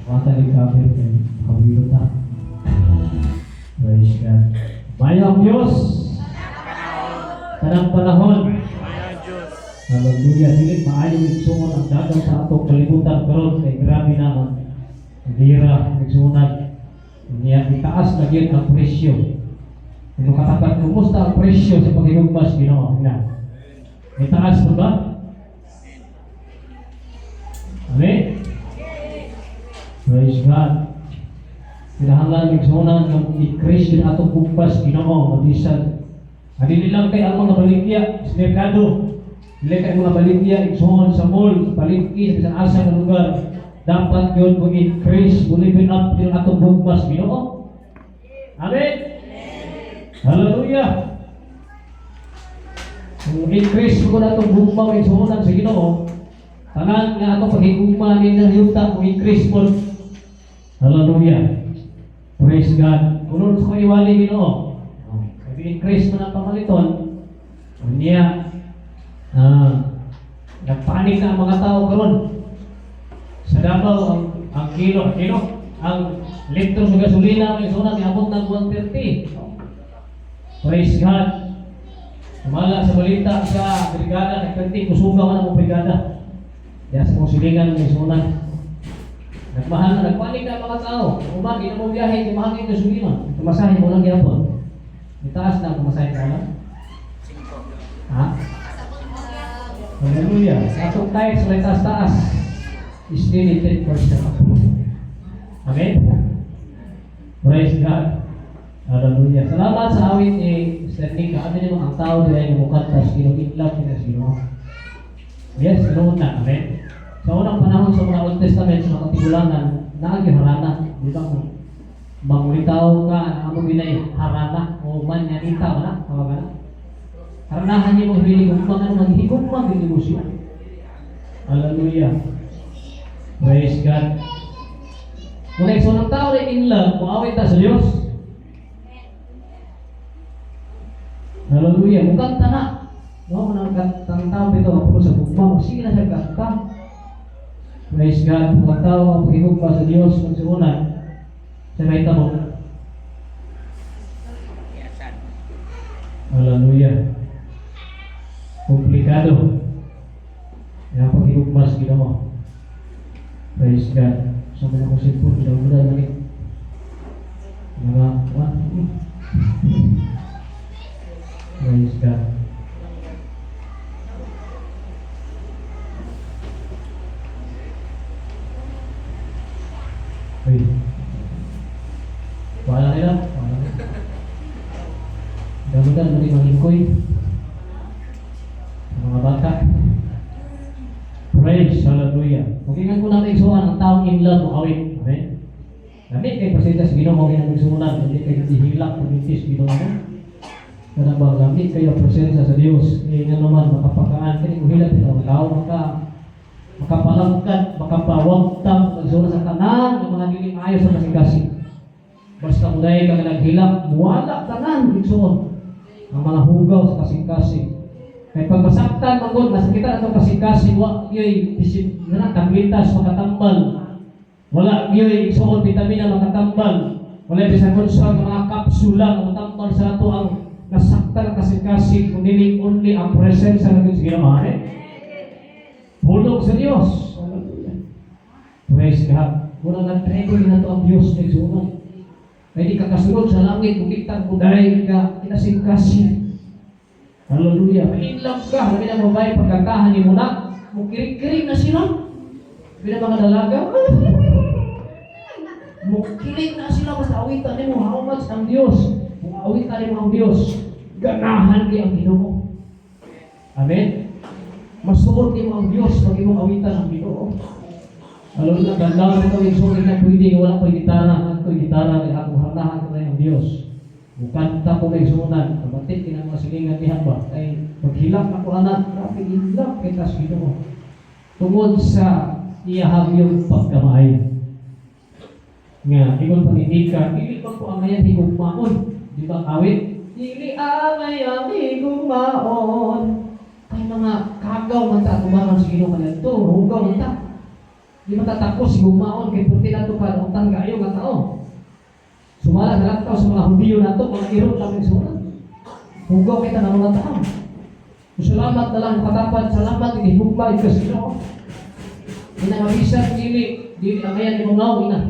Mata ni cover kay makawilo ta. Praise God. Maayo ang Diyos. Tanang panahon. Maayo Diyos. Hallelujah. Dili maayo igsuon ang dagang sa atong kalibutan karon kay grabe na ang lira, igsuonan. Niya itaas na gyud ang presyo. Kung makatapat, kumusta ang presyo sa paghigugma sa Ginoo? Na. Itaas na ba? Amen? Praise God. Kinahanglan, igsuonan, nga i-increase yun atong gugma sa Ginoo mabisan. Dili lang kay ang mga baligya sa merkado. Dili kay mga baligya, igsuon, sa mall, sa palengke, sa bisan asa nga lugar. Dapat yun mo increase, mo level up yung atong gugma sa Ginoo. Amen. Hallelujah. Kung increase mo na atong gugma igsuonan sa Ginoo, tanan nga atong paghigugma ni na yuta mo increase mo. Hallelujah. Praise God. Kuno sa iwali Ginoo. Nag-increase mo na pamaliton. Unya, nagpanik na ang mga tao karon. Sa Davao, ang kilo, ang litro sa gasolina, may sunang niabot ng 130. Praise God. Tumala sa balita sa brigada, nagkanti, kusuga man ang brigada. Diya sa kong silingan, may sunan. Nagmahal na, nagpanik na ang mga tao. Uma, di na mo biyahe, di mahal yung gasolina. Pamasahe mo lang gyapon. Itaas na ang pamasahe mo lang. Ha? Hallelujah. Sa atong tithes, may taas-taas. Is still 10% up. Amen? Praise God. Hallelujah. Salamat sa awit ni Sir Nick. Ano naman ang tao dahil mukanta sa Ginoo, in love kina sa Ginoo. Yes, noon na. Amen. Sa unang panahon sa mga Old Testament, sa mga katigulangan, naagi harana. Di ba? Kung mangulitaw ka, ang amo ginay harana o manyanita ba na? Tawag ka na? Haranahan niyo mong hinigugma ka naman, maghigugma gid mo siya. Hallelujah. Praise God. Kung so ng tao rin in love, muawit ta sa Diyos. Hallelujah. Mukanta na. No, nang kantang tao bitaw puro sa gugma, sige na siya kanta. Praise God. Kung ang tao ang paghigugma sa Diyos magsuunan, sa may tamo. Yasan. Hallelujah. Komplikado. Yang paghigugma sa Ginoo. Praise God. Sa mga kong cellphone, gidaw-gidaw na ni. Mga, what? Praise God. Uy. Wala nila. Wala nila. Damutan, mali manghingkoy. Sa mga bata. Praise, hallelujah. Kung ingan ko natin isuan ang taong in love mo awit. Amen. Lami kay presensya sa Ginoo mo ginang igsuonan, hindi kay nagihilak pumitis Ginoo mo. Kana ba lami kayo presensya sa Dios? Eh nga naman makapakaan kini kung hilak bitaw tao makapalangkat, makapawagtang magsuon sa tanan ng mga dili maayo sa kasing-kasing. Basta muday ka nga naghilak, muwala tanan igsuon ang mga hugaw sa kasing-kasing. Kay pag masaktan man gud, masakitan atong kasing-kasing, wa gyud bisip na tabletas makatambal. Wala gyud igsuon bitamina makatambal. Wala bisan kung sa mga kapsula nga matambal sa ato ang nasaktan ang kasing-kasing, kung dili only ang presensya ng Diyos Ginoo. Amen. Pulong sa Diyos. Hallelujah. Praise God. Muna nga trego na to ang Diyos na igsuon. Kaya di ka kasunod sa langit, kung kita kung dahil ka kinasing-kasing. Hallelujah. May in love ka. Labi na babae, pagkantahan ni mo na, mukirig-kirig na sila. Labi na mga dalaga. Mukirig na sila basta awitan nimo how much ang Diyos. Kung awitan nimo ang Diyos, ganahan kay ang Ginoo. Amen. Masuot nimo ang Diyos pag imong awitan ang Ginoo. Hallelujah. Ganda mo ito yung na pwede, wala ko gitara, ako gitara, kaya ako harnahan ko na ang Diyos. Mukanta ko may sunan, kabatik kinang mga silingan diha ba? Kay paghilak ako anak, grabe hilak kay tas Ginoo. Tungod sa iyahang yung pagkamaayo. Nga, ingon panitika, dili ba ko angayan higugmaon? Di ba awit? Dili angayan higugmaon. Kay mga kagaw man ta atubangan sa Ginoo kaniadto, hugaw man ta. Di matatakos gugmaon kay puti nato pa utang kaayo nga tao. Sumala sa lantaw sa mga Hudiyo nato, mga irot lang igsuonan. Hugaw kita ng mga tao. Salamat na lang, katapad, salamat gihugma ka sa Ginoo. Ina nga bisan dili dili angayan imong nawong ina.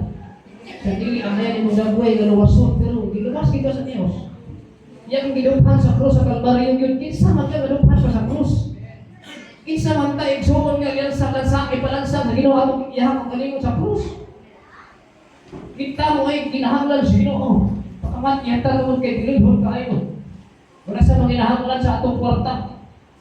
Sa dili angayan imong dagway nga luwason, pero giluwas kita sa Dios. Yang giduphan sa krus sa Kalbaryo gyud, kinsa man kay maduphan pa sa krus? Kinsa man ta, igsuon, nga lansa lansa ipalansang sa Ginoo atong iyahang kaugalingon sa krus? Kita mo ay kinahanglan sa Ginoo. Pakamat yata tungod kay dililhon kaayo. Wala sa mga kinahanglan sa atong kwarta,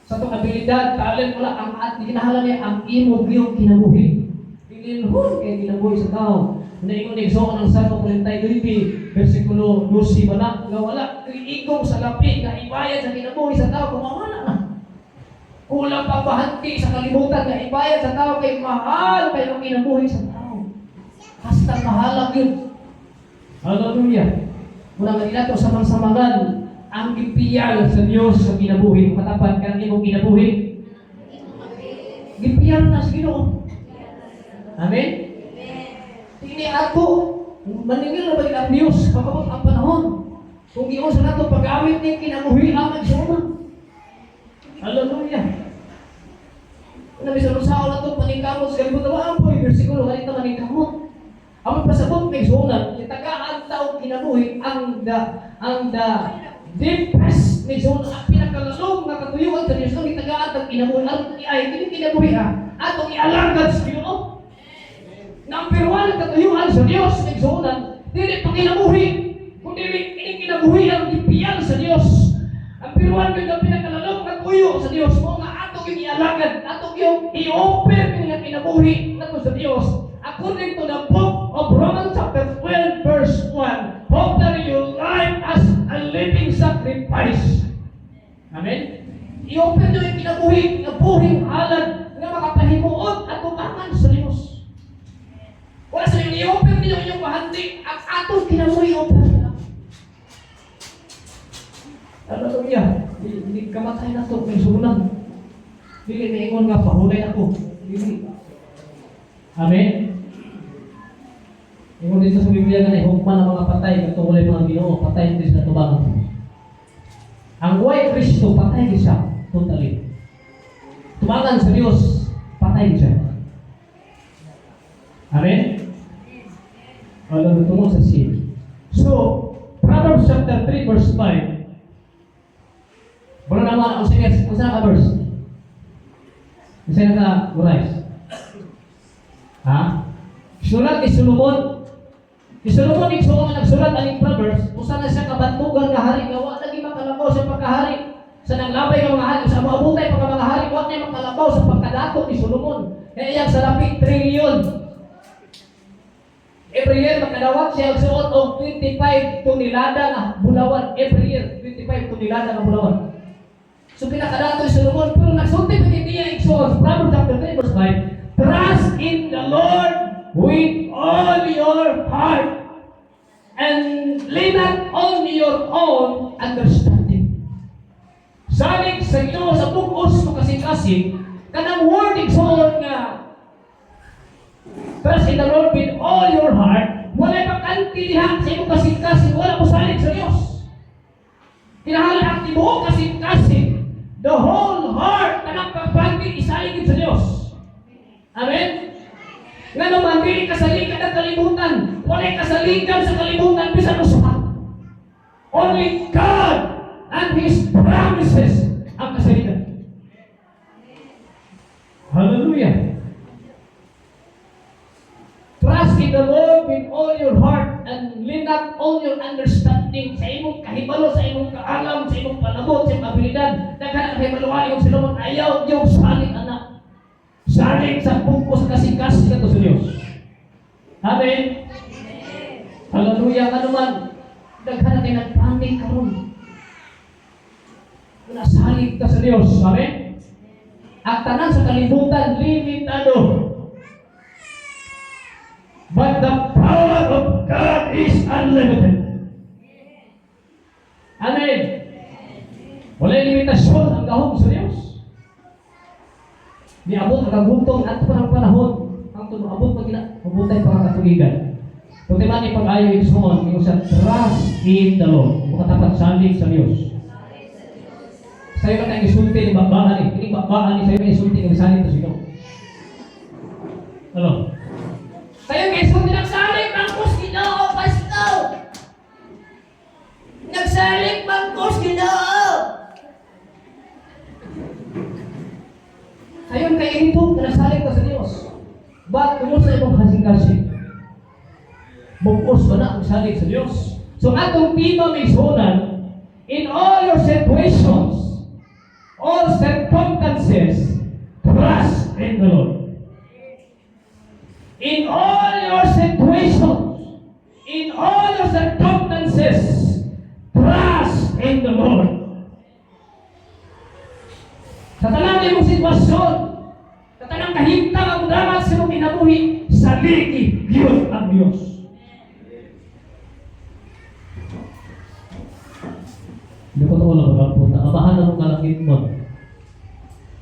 sa atong abilidad, talent, wala. Ang at kinahanglan niya ang imo giyong kinabuhi. Dililhon kay kinabuhi sa tao. Naingon igsoon ang Salmo 49, versikulo 12 ba na, nga wala igong salapi nga ibayad sa kinabuhi sa tao kung mawala na. Kulang pa bahanti sa kalibutan nga ibayad sa tao kay mahal kay ang kinabuhi sa tao. Hasta mahalag yun. Hallelujah. Muna nga nila sa samang-samangan ang gipiyal sa Dios sa kinabuhi. Katapat kang imong kinabuhi. Gipiyal na sa Ginoo. Amen? Ini ato, maningil na ba ang Diyos pagabot ang panahon? Kung giunsa nato paggamit ni kinabuhi ang magsuma. Hallelujah. Una bisan unsaon nato paningkamot sa kalibutan, wa po bersikulo ganito maningkamot. Ang pasabot may sunan, itagaan ta og kinabuhi ang the deepest may sunan, ang pinakalalom nga katuyuan sa Dios ang itagaan tag kinabuhi aron ay kini kinabuhi ha atong ialagad sa Ginoo. Number one ang katuyuan sa Dios igsuonan, dili pa kinabuhi, kundi ini kinabuhi ang gipiyal sa Dios. Ang piruan gyud ang pinakalalom nga tuyo sa Dios mo nga ato gyud ialagad, ato gyud i-open nga kinabuhi nato sa Dios. According to the book of Romans chapter 12 verse 1, offer your life as a living sacrifice. Amen? I-open nyo yung kinabuhi, nga buhing halad, nga makapahimuot at tubangan sa Diyos. Wala sa inyo, i-open ninyo inyong bahandi, ang atong kinabuhi, open na. Hallelujah. Di, di kamatay na to, may sunan. Dili na ingon nga, pahulay ako. Dili. Amen? Ingon dito sa Biblia nga nahugman ang mga patay, katong walay mga Ginoo, patay din sila tubangan. Ang way Kristo, patay din siya, totally. Tubangan sa Dios, patay din siya. Amen? Wala tungod sa sin. So, Proverbs chapter 3 verse 5. Wala naman ang sige, kung saan ka verse? Kung saan ka memorize? Ha? Sulat ni Solomon. Ni Solomon igsuon nga nagsulat aning Proverbs, usa na siya kabantugan nga hari nga wa lagi makalabaw sa pagkahari. Sa nanglabay nga mga hari, sa moabutay pa ka mga hari, wa niya makalabaw sa pagkadato ni Solomon. Kaya iyang salapi trillion. Every year makadawat siya og suot og 25 tonelada nga bulawan every year, 25 tonelada nga bulawan. So pinakadato si Solomon, pero nagsulti pa niya igsuon Proverbs chapter 3 verse 5, "Trust in the Lord with all your heart and lean not on your own understanding." Salig sa Ginoo sa bug-os mo kasing-kasing, kanang word, igsuon, nga trust in the Lord with all your heart, walay bakante diha sa imong kasing-kasing, wala mo salig sa Dios. Kinahanglan ang tibuok kasing-kasing, the whole heart, kanang pagbanti, isalig sa Dios. Amen? Nga naman, dili kasaligan ang kalibutan. Walay kasaligan sa kalibutan, bisan usa. Only God and His promises ang kasaligan. Hallelujah. Trust in the Lord with all your heart and lean not on your understanding, sa imong kahibalo, sa imong kaalam, sa imong panabot, sa imong abilidad. Daghan ang kahibaluan yung Solomon, ayaw yung salig anak. Salig sa bug-os kasing-kasing kato sa Diyos. Amen. Hallelujah. Nga naman, daghan na kay nagpanik karon. Nasalig ka sa Diyos. Amen. Ang tanan sa kalibutan, limitado. But the power of God is unlimited. Amen. Walay limitasyon ang gahom sa Diyos. Niabot ang kagutom at pa ng panahon. Ang Hangtod moabot pa gina, mabutay pa ka katuigan. Kung di man ipag-ayo, igsoon, yung sa trust in the Lord. Yung katapat salig sa Diyos. Sa'yo ka tayong isulti ni babaan ni. Kini babaan ni sa'yo ka isulti ng salig sa Ginoo. Hello? Sa'yo kay isulti, "Nagsalig man ko's Ginoo, Pastor. Nagsalig man ko's Ginoo." Sa'yo kay ihipog na nagsalig ka sa Diyos. But kumusta imong kasing-kasing? Bugos ba na ang salig sa Diyos? So atong tema, migsuonan, in all your situations, all circumstances, trust in the Lord. In all your situations, in all your circumstances, trust in the Lord. Sa tanan imong sitwasyon, sa tanang kahimtang ang damat sa imong kinabuhi, saligi gyud ang Dios. Hindi ko ito lang magpunta. Amahan na mong kalangit mo.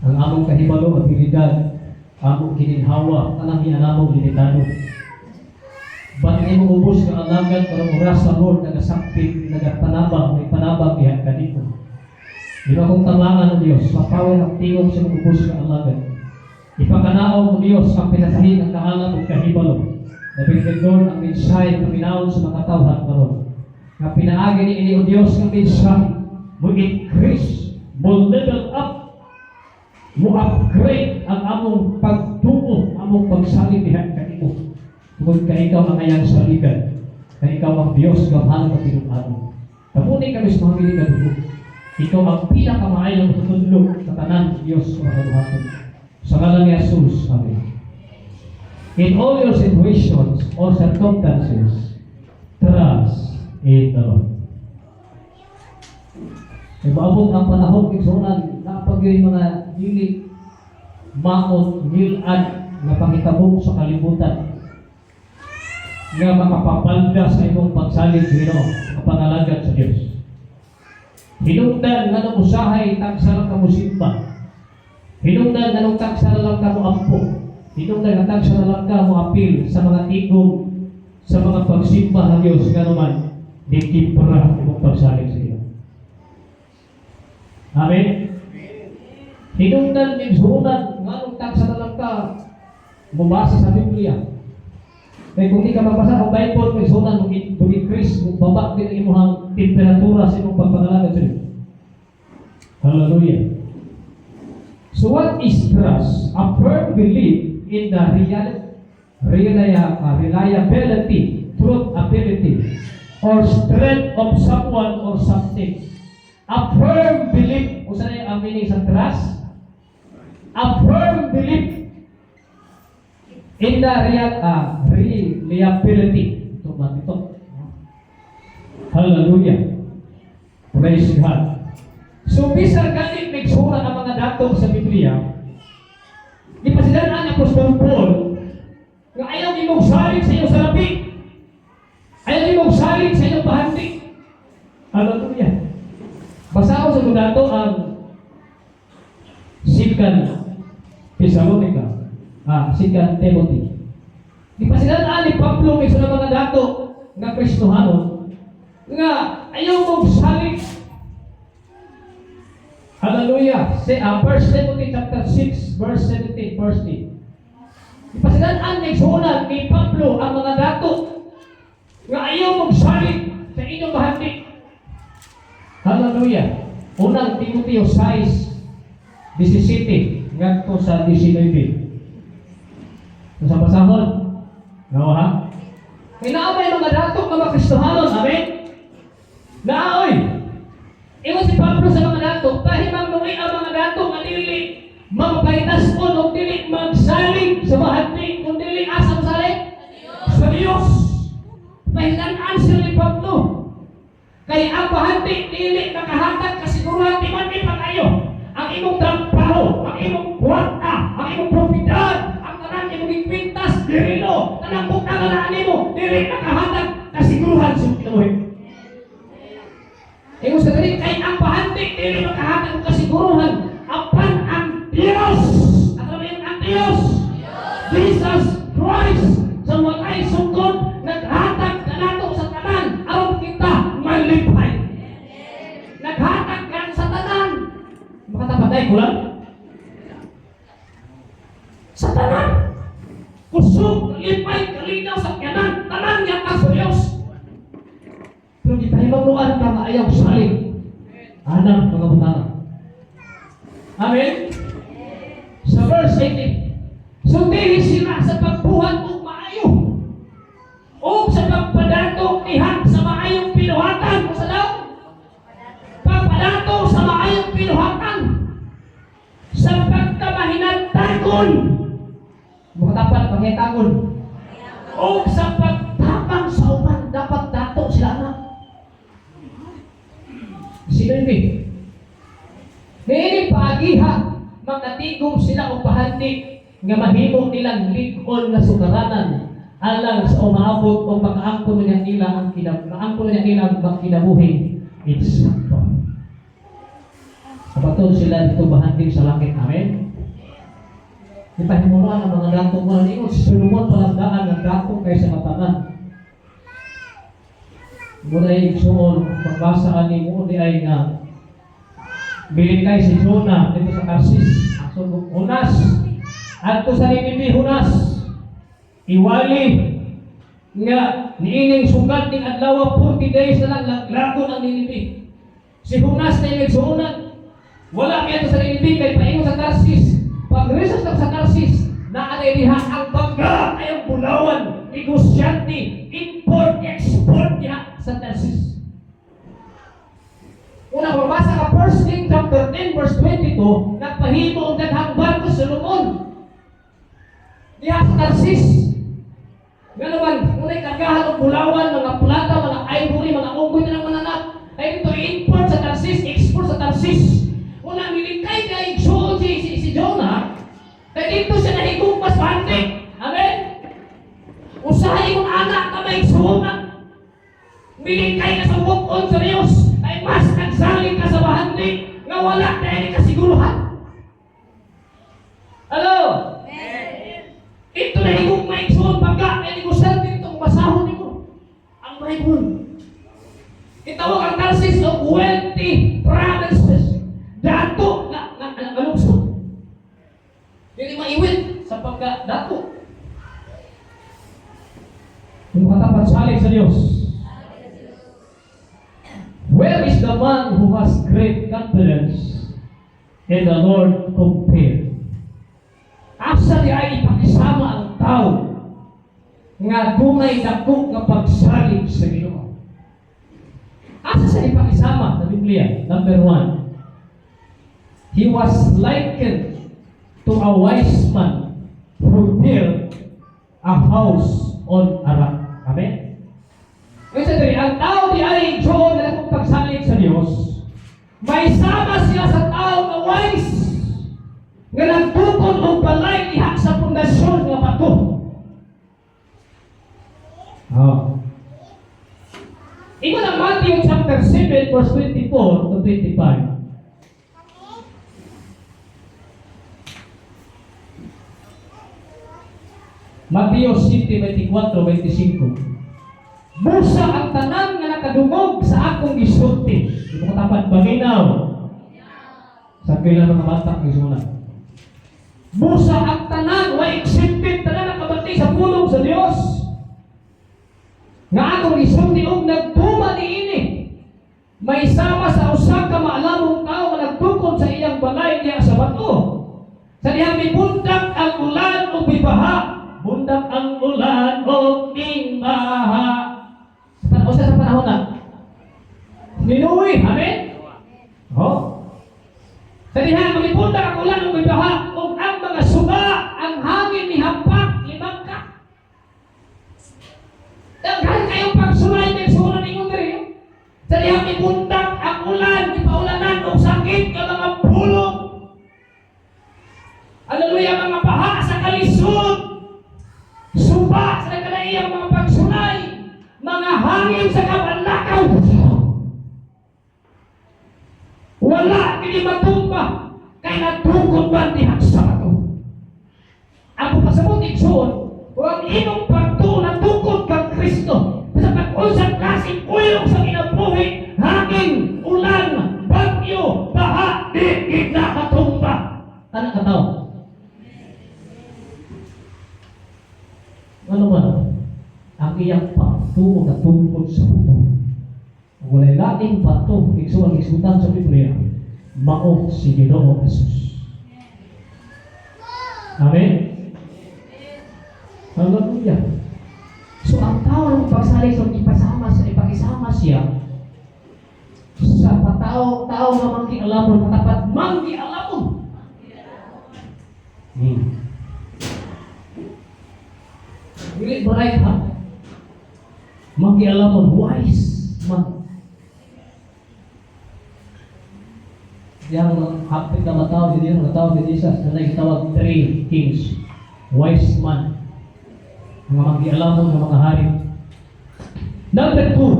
Ang among kahibalo, abilidad, among kininhawa, tanang hianamong limitado. Ba't imong ubos nga alagad para oras sa Lord, nagasakpit, nagapanabang, may panabang diha kanimo. Di ba kung tamangan ng Diyos, sa power ng tingog sa imong ubos nga alagad. Ipakanaw mo, Diyos, ang pinasahin ang kaalam ug kahibalo. Nabigyan, Lord, ang mensahe paminawon sa mga tawhan karon. Nga pinaagi ni ini, O Diyos, nga mensahe, mo increase, mo level up, mo upgrade ang among pagtuo, among pagsalig diha kanimo. Tungod kay ikaw ang ayang saligan, kay ikaw ang Diyos gamhanan at tinuod. Tamuni kami sa mga mili kadugo. Ikaw ang pinakamaayong matutudlo sa tanan, Diyos sa mga buhaton. Sa ngalan ni Jesus, Amen. In all your situations or circumstances, trust in the Lord. Kay maabot ang panahon, igsuonan, napag yung mga dili maot ngilad nga pangitabo sa kalibutan nga makapapalda sa imong pagsalig sa Ginoo, kapangalagad sa Dios. Hinungdan nganong usahay tagsa lang ka mosimba. Hinungdan nganong tagsa na lang ka mo ampo. Hinungdan nga tagsa na lang ka mo apil sa mga tigom sa mga pagsimba sa Dios, nganuman di kibra imong pagsalig sa Ginoo. Amen. Hinungdan, igsuonan, nganong tagsa na lang ka mubasa sa Biblia. Kaya kung di ka magbasa ng Bible, igsuonan, mo increase, mo baba din ang imong temperatura sa imong pagpangalagad sa Diyos. Hallelujah. So what is trust? A firm belief in the reliability, truth ability, or strength of someone or something. A firm belief, kung saan ang meaning sa trust? A firm belief in the reliability. Ito ba ito? Hallelujah. Praise God. So, bisan gani migsurat ang mga dato sa Biblia, gipasidan ni Apostol Paul nga ayaw imong salig sa iyong salapi. Ayaw imong salig sa iyong bahandi. Hallelujah. Basahon sa mga dato ang Second Thessalonica, Second Timothy. Gipasidan ni Pablo may sa mga dato nga Kristohanon nga ayaw mong salig. Hallelujah. Say, 1 Timothy chapter 6 verse 17, verse 8. Ipasidan ni sunan ni Pablo ang mga dato nga ayaw mong salig sa inyong bahandi. Hallelujah. Unang Timoteo 6, 17 ngadto sa 19. So, sa basahon. No, ha? Kay naa may mga dato nga mga Kristohanon, amen? Naoy. Ingon si Pablo sa mga dato, pahimangnoy ang mga dato nga dili magpahitason o dili magsalig sa bahandi, kung dili asa mosalig? Sa Dios. Pahilan-an sila ni Pablo. Kay ang bahandi dili makahatag kasiguruhan, di man ipag-ayo. Ang imong trabaho, ang imong kwarta, ang imong propiedad, ang tanan imong gikwintas, dirilo, tanang butang nga naa nimo, dili makahatag kasiguruhan sa imong kinabuhi. Ingon sa diri, kay ang bahandi dili makahatag og kasiguruhan apan ang Dios. Ano ba yung ang Dios? Jesus. God naghatag kanato sa tanan aron kita malipay. Naghatag ka sa tanan. Makatapat ay kulang. Sa tanan. Kusog, kalipay, kalinaw sa kanan, tanan nga sa Diyos. Pero gipahibaloan ka nga ayaw salig. Anang mga butana. Amen? Sa verse 18, sultihi sila sa pagbuhat og maayo o sa pagpadato diha sa maayong pinuhatan. Sa daw? Pagpadato sa maayong pinuhatan. Sa pagkamahinatagon. Makatapat, panghitagon. O sa pagtabang sa uban, dapat dato sila na. Sino hindi? Niini paagiha, makatigom sila og bahandi nga mahimo nilang lig-on nga sukaranan alang sa umaabot o makaangkon na nila ang maangkon na nila ang kinabuhi insakto. Kabaton sila dito bahandi sa langit. Amen? Ipahimulan ang mga dato mo na ningon, si Solomon palanggaan ng dato kaysa matanan. Muna igsuon, pagbasa ani mo di ay nga bilikay si Jonah dito sa Tarsis. So, Hunas, adto sa Ninive, Hunas, iwali nga niining sugat ning adlaw, 40 days na lang laglagon ang Ninive. Si Hunas na igsuonan, wala kaya sa Ninive kay paingon sa Tarsis. Pag-resos lang sa Tarsis, naa diha ang bangga kayong bulawan, negosyante, import, export diha sa Tarsis. Una, mabasa ka 1 King chapter 10 verse 22, nagpahimo ang daghang barko sa Solomon diha sa Tarsis. Nga naman, unay kargahan og bulawan, mga plata, mga ivory, mga unggoy na ng mananak. Ay dito import sa Tarsis, export sa Tarsis. Una, milikay kay igsuon si Jonah, kay dito siya nahigugmas bahandi. Amen? Usahay kung anak ka may igsuon. Milikay ka sa bukon sa Diyos, ay mas nagsalig ka sa bahandi nga wala na kasiguruhan. Hello? Ito na higugma, igsuon, pagka ay negosyante dito kung basahon nimo ang Bible. Itawag ang Tarsis og wealthy provinces. Dato nga lungsod. Dili maiwit sa pagka dato. Kung makatapat, salig sa Diyos. Where is the man who has great confidence in the Lord compared? Asa di ay ipakisama ang tao nga dunay dako nga pagsalig sa Ginoo? Asa sa ipakisama sa Biblia? Number 1. He was likened to a wise man who built a house on a rock. Amen? Ngayon sa diri, ang tao di ay John na akong pagsalig sa Dios, may sama siya sa tao nga wise nga nagtukod og balay diha sa pundasyon nga bato. Oh. Ingon ang Matthew chapter 7 verse 24 to 25. Mateo 7, 24, 25. Busa ang tanan nga nakadungog sa akong gisulti. Di mo katapat, paminaw. Sa kailan mga bata, gisuna. Busa ang tanan, way exempted tanan nakabati sa pulong sa Dios nga akong gisulti og nagtuma niini. May sama sa usa ka maalamong tao nga nagtukod sa iyang balay diha sa bato. Sa dihang mibundak ang ulan ug mibaha, Bundak ang ulan o baha. Sa usa sa panahon na ni Noe, amen? Oh. Sa dihang mibundak ang ulan ug mibaha ug ang mga suba, ang hangin mihampak, limangka. Daghan kayong pagsulay kay sunan ingon diri. Sa dihang mibundak ang ulan, gipaulanan og sakit ka mga pulong. Hallelujah, mga baha sa kalisod. Suba sa kanaiyang mga pagsulay, mga hangin sa kabalakaw. Wala kini matumba kay natukod man diha sa bato. Ang pasabot, igsoon, kung ang imong pagtuo natukod Ang iyang pagtuo natungkod sa bato. Ug walay laing bato, igsoon, isutan sa Biblia, mao si Ginoo Jesus. Amen? Hallelujah. So ang tao na pagsalig sa ipasama sa ipakisama siya sa patao tao nga mangkialamon, katapat, mangkialamon. Dili bright ha. Mangkialamon, wise man. Yang hapit na matao si Dios, matao si Jesus, na gitawag three kings. Wise man. Mga mangkialamon ng mga hari. Number two,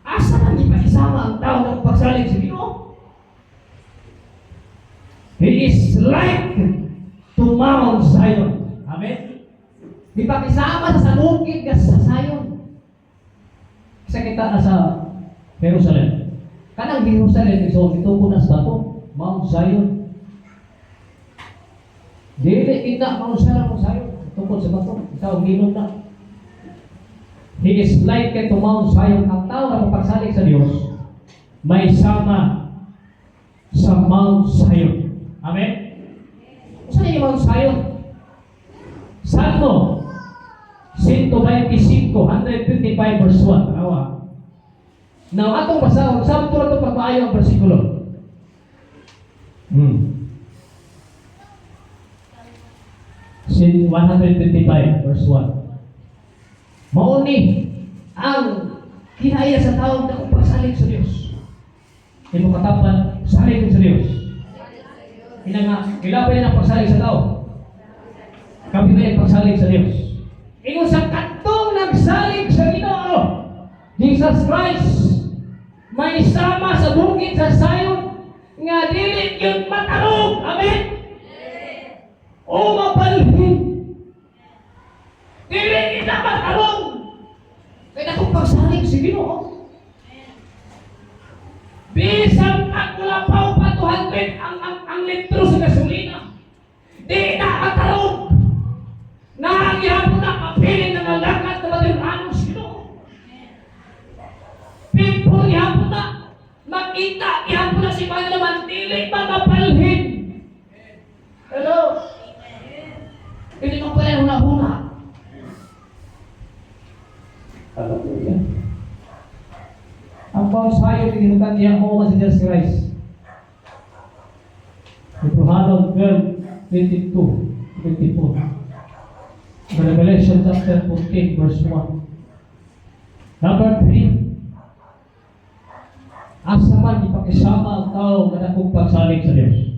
asa man ipakisama ang tao ng pagsalig sa Ginoo? He is like to Mount Zion. Amen? Ipakisama sa bukid nga sa Zion. Sa kita na sa Jerusalem. Kanang Jerusalem, so ito ko na sa bato, Mount Zion. Dili kita Mount Zion, Mount Zion. Tukod sa bato, ikaw gilom na. He is like to Mount Zion. Ang tao na mapagsalig sa Diyos, may sama sa Mount Zion. Amen? Saan yung Mount Zion? Salmo 125, 125 verse 1. Tanawa. Now, atong basahon, samto na itong pagpaayo ang bersikulo. Sin 125 verse 1. Mao ni ang kinaya sa tao na kung pagsalig sa Dios. Imo katapan, salig sa Dios. Ina nga, ilabay na ang pagsalig sa tao. Kami ba yung pagsalig sa Dios? Ingon sa katong nagsalig sa Ginoo, Jesus Christ, may sama sa bukid sa Zion nga dili gyud matarog. Amen. O mabalhin. Dili kita matarog. Kaya akong pagsalig sa Ginoo. Bisan pag wala pa pa 200 ang litro sa gasolina. Di na matarog. Naangyapon na mapili na nalakad na matirano sa Ginoo. People gihapon na makita gihapon na si Manila man dili pa mapalhin. Hello? Hindi mo pala huna-huna. Hallelujah. Ang pangsayo tinutan niya mo si Jesus Christ. Hebrew 12, 22, 24. Revelation chapter 14, verse 1. Number 3. Asa man ipakisama ang tao nga dakong pagsalig sa Dios?